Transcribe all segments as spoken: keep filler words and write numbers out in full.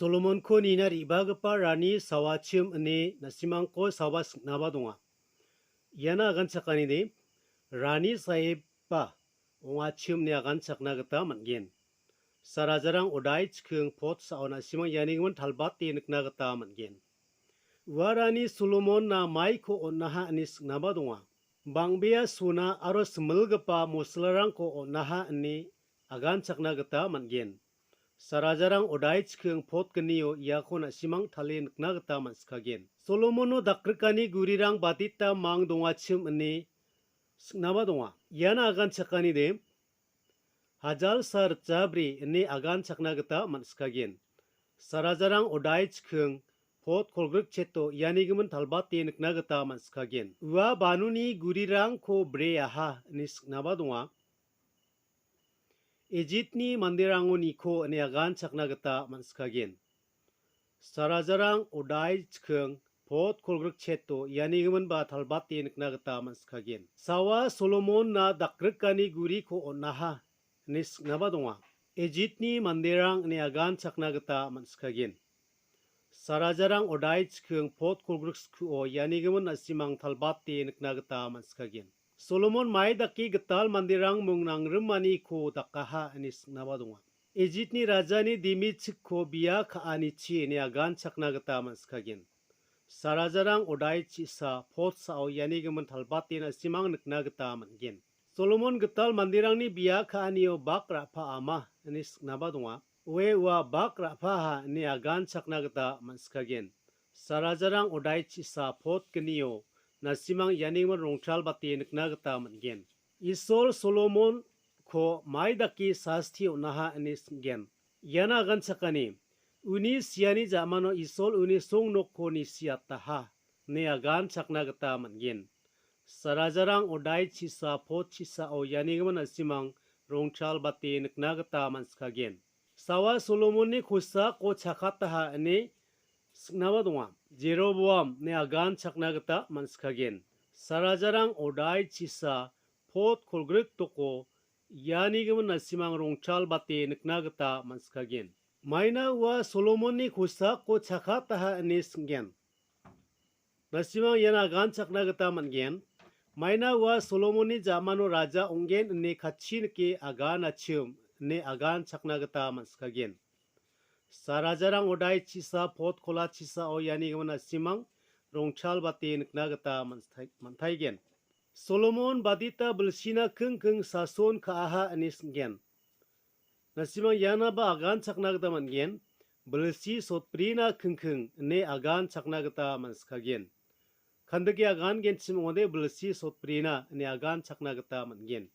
Solomonko nina re·bagipa rani sawachim ine na·simangko sawa sing·naba donga. Iana aganchakanide, rani saeba ong·achim ine aganchakna gita man·gen. Sarajarang odai chiking pot sa·o na·simang ianigimin talbate nikna gita man·gen. Uarani Solomonna maiko on·aha ine sing·naba donga. Bang·bea sona aro similgipa moslarangko on·aha ine aganchakna gita man·gen. Sarajarang odai chiking pot gnio iako na·simang talie nikna gita man·sikagen. Solomono dakrikani gurirang badita mang dongachim ine sing·naba donga. Iana aganchakanide, hajalsa ritjabri ine aganchakna gita man·sikagen. Sarajarang odai chiking pot kolgrik cheto ianigimin talbate nikna gita man·sikagen. Ua banoni gurirangko breaha ine sing·naba donga. Ejitni manderangoniko ine aganchakna gita man·sikagen. Sarajarang odai chiking pot kolgrik cheto ianigiminba talbate nikna gita man·sikagen. Sawa Solomonna dakrikani guriko on·aha ine sing·naba donga. Ejitni manderang ine aganchakna gita man·sikagen. Sarajarang odai chiking pot kolgrik skuo ianigimin na·simang talbate nikna gita man·sikagen. Solomon mai dake gital manderang mung nangrimaniko dakaha ine sing·naba donga. Ejitni rajani dimi chikko bia ka·anichi ine aganchakna gita man·sikagen. Sarajarang odai chisa pot sa·o ianigimin talbate na·simang nikna gita man·gen. Solomon gital manderangni bia ka·anio bak ra·pa ama ine sing·naba donga. Oe ua bak ra·paha ine aganchakna gita man·sikagen. Sarajarang odai chisa pot gnio na·simang ianigimin rongtalbate nikna gita man·gen. Isol Solomonko mai dake sasti on·aha ine sing·gen. Iana aganchakani, uni siani ja·mano Isol uni song nokko nisiataha ine aganchakna gita man·gen. Sarajarang odai chisa pot chisao ianigimin na·simang rongtalbate nikna gita man·sikagen. Sawa Solomonni kosako chakataha ine sing·naba donga. Jeroboam ine aganchakna gita man·sikagen. Sarajarang odai chisa pot kolgrik doko ianigimin na·simang rongtalbate nikna gita man·sikagen. Maina ua Solomonni kosako chakataha ine sing·gen. Na·simang ian aganchakna gita man·gen. Maina ua Solomonni ja·mano raja ong·gen ine katchi nike aganachim ine aganchakna gita man·sikagen. Sarajarang odai chisa pot kola chisao ianigimin na·simang rongtalbate nikna gita man-, man·taigen. Solomon badita bilsina kingking sason ka·aha ine sing·gen. Na·simang ianaba aganchakna gita man·gen. Bilsi sotbrina kingking ine aganchakna gita man·sikagen. Kandike agangenchim ong·ode bilsi sotbrina ine aganchakna gita man·gen.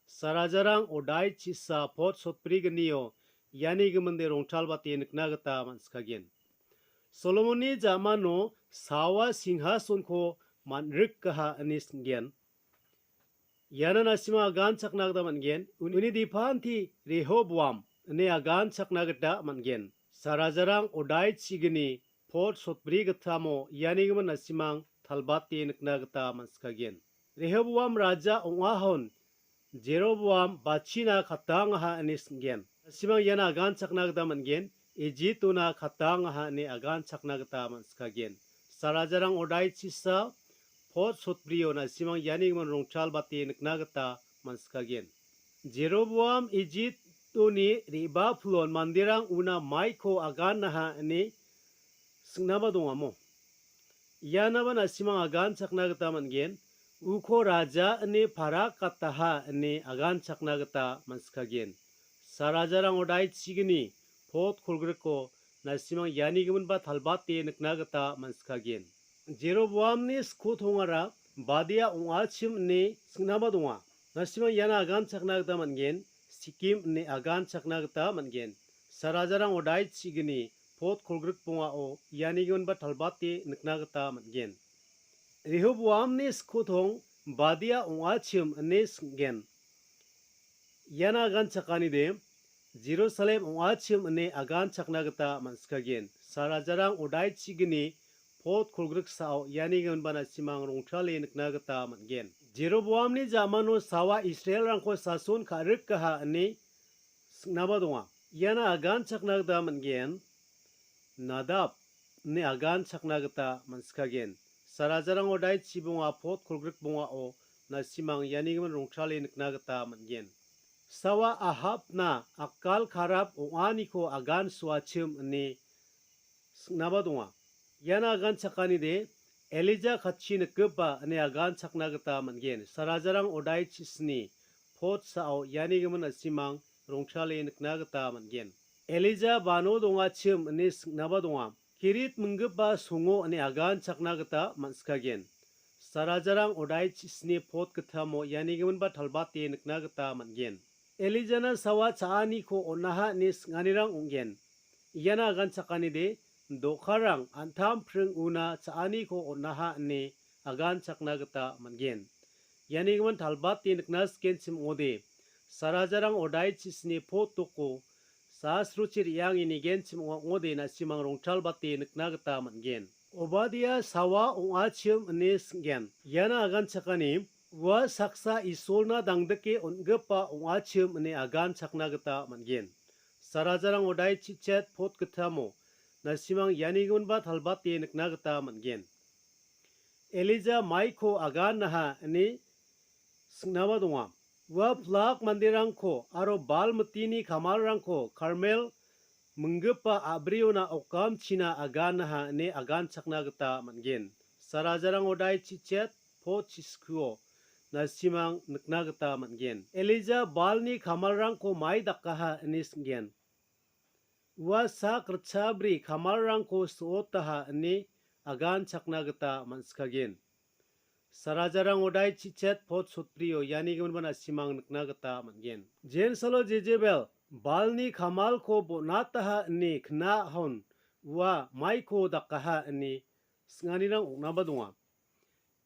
Sarajarang odai chisa pot sotbrignio iani giminde rongtalbate nikna gita man·sikagen. Solomonni ja·mano sawa singhasonko man·rikaha ine sing·gen. Iana na·sima aganchakna gita man·gen. Uni dipanti Rehoboam ine aganchakna gita man·gen. Sarajarang odai chigni pot sotbri gitamo iani gimin na·simang talbate nikna gita man·sikagen. Rehoboam raja ong·ahon Jeroboam bachina katangaha ine sing·gen. Na·simang iana aganchakna gita man·gen. Ejitona katangaha ine aganchakna gita man·sikagen. Sarajarang odai chisa pot sotbrio na·simang iani gimin rongtalbate nikna gita man·sikagen. Jeroboam Ejitoni re·bapilon manderang una maiko aganaha ine sing·naba dongamo. Ianaba na·simang aganchakna gita man·gen. Uko raja ine parakataha ine aganchakna gita man·sikagen. Sarajarang odai chigni pot kolgriko na·simang iani giminba talbate nikna gita man·sikagen. Jeroboamni skotongara badia ong·achim ine sing·naba donga. Na·simang iana aganchakna gita man·gen. Sikim ine aganchakna gita man·gen. Sarajarang odai chigni pot kolgrik bongao iani giminba talbate nikna gita man·gen. Rehoboamni skotong badia ong·achim ine sing·gen. Iana aganchakanide, Jerusalem ong·achim ine aganchakna gita man·sikagen. Sarajarang odai chigni pot kolgriksao iani giminba na·simang rongtale nikna gita man·gen. Jeroboamni ja·mano sawa Israelrangko sason ka·rikaha ine sing·naba donga. Iana aganchakna gita man·gen. Nadab ine agan chakna gita man·sikagen. Sarajarang odai chibonga pot kolgrik bongao nasimang ianigimin rongtale nikna gita man·gen. Sawa Ahabna akal karap ong·aniko agan suachim ine sing·naba donga. Iana agan chakanide Elija katchi nikgipa ine agan chakna gita man·gen. Sarajarang odai chisni pot sao ianigimin nasimang rongtale nikna gita man·gen. Elija bano dongachim ine sing·naba donga. Kirit minggipa songo ine agan chakna gita man·sikagen. Sarajarang odai chisni pot gittamo ianigiminba talbate nikna gita man·gen. Elijana sawa cha·aniko on·aha ine sing·anirang ong·gen. Iana agan chakanide, dokarang antam pring una cha·aniko on·aha ine agan chakna gita man·gen. Ianigimin talbate nikna sikenchim ong·ode, sarajarang odai chisni pot doko, sasrochi re·ange nigenchim ong·ode nasimang rongtalbate nikna gita man·gen. Obadia sawa ong·achim ine sing·gen. Iana agan chakani, ua saksa Isolna dangdike on·gipa ong·achim ine agan chakna gita man·gen. Sarajarang odai chichet pot gittamo, nasimang ianigiminba talbate nikna gita man·gen. Elija maiko agan naha ine sing·naba donga. Ua pilak manderangko aro bal mitini kamalrangko Karmel minggipa a·briona okamchina agan naha ine agan chakna gita man·gen. Sarajarang odai chichet pot chiskuo nasimang nikna gita man·gen. Elija balni kamalrangko mai dakaha ine sing·gen. Ua sak ritchabri kamalrangko so·otaha ine agan chakna gita man·sikagen. Sarajarang odai chichet pot sotbrio ianigiminba nasimang nikna gita man·gen. Jensalo Jejebel balni kamalko bonataha ine knahon ua maiko dakaha ine sing·anirang ong·naba donga.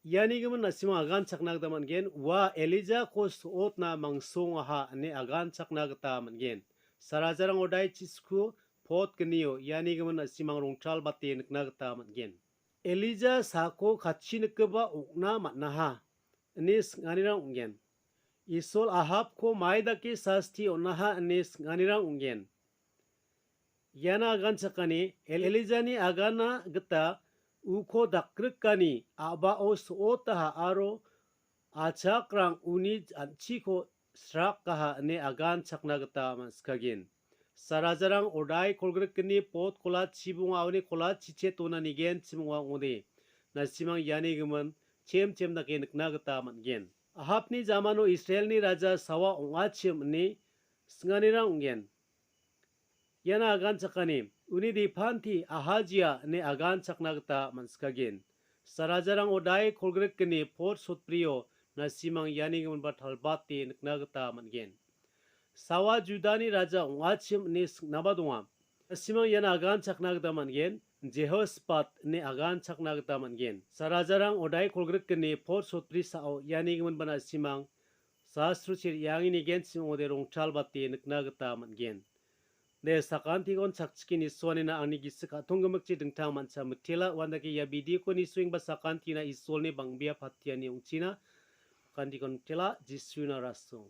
Ianigimin nasimang agan chakna gita man·gen, ua Elijako so·otna mangsongaha ine agan chakna gita man·gen. Sarajarang odai chisku pot gnio ianigimin nasimang rongtalbate nikna gita man·gen. Elija sako katchi nikgipa ong·na man·aha ine sing·anirang ong·gen. Isol Ahabko mai dake sasti on·aha ine sing·anirang ong·gen. Iana agan chakani, Elijani agana gita uko dakrikani a·bao so·otaha aro achakrang uni an·chiko srakaha ine agan chakna gita man·sikagen. Sarajarang odai kolgrikgni pot kola chibongaoni kola chichetona nigenchim ong·a ong·ode. Nasimang iani gimin chem chem dake nikna gita man·gen. Ahabni jamano Israelni raja sawa ong·achim ine singanirang ong·gen. Iana agan chakani, uni depanti Ahajia ine agan chakna gita man·sikagen. Sarajarang odai kolgrikgni pot sotbrio nasimang iani giminba talbate nikna gita man·gen. Sawa Judani raja ong·achim ine singnaba donga. Nasimang iana agan chakna gita man·gen, Jehosapat ine agan chakna gita man·gen. Sarajarang odai kolgrikgni pot sotbri sao iani giminba nasimang sastrochi re·angni nigenchim ong·ode rongtalbate nikna gita man·gen. De, sakantikon chakchike nisoanina angni gisik a·tong gimikchi dingtang mancha mitela, uandake ia videoko nisoengba sakantina Isolni bang·bea patiani ong·china. Sakantikon mitela, Jisuna rasong.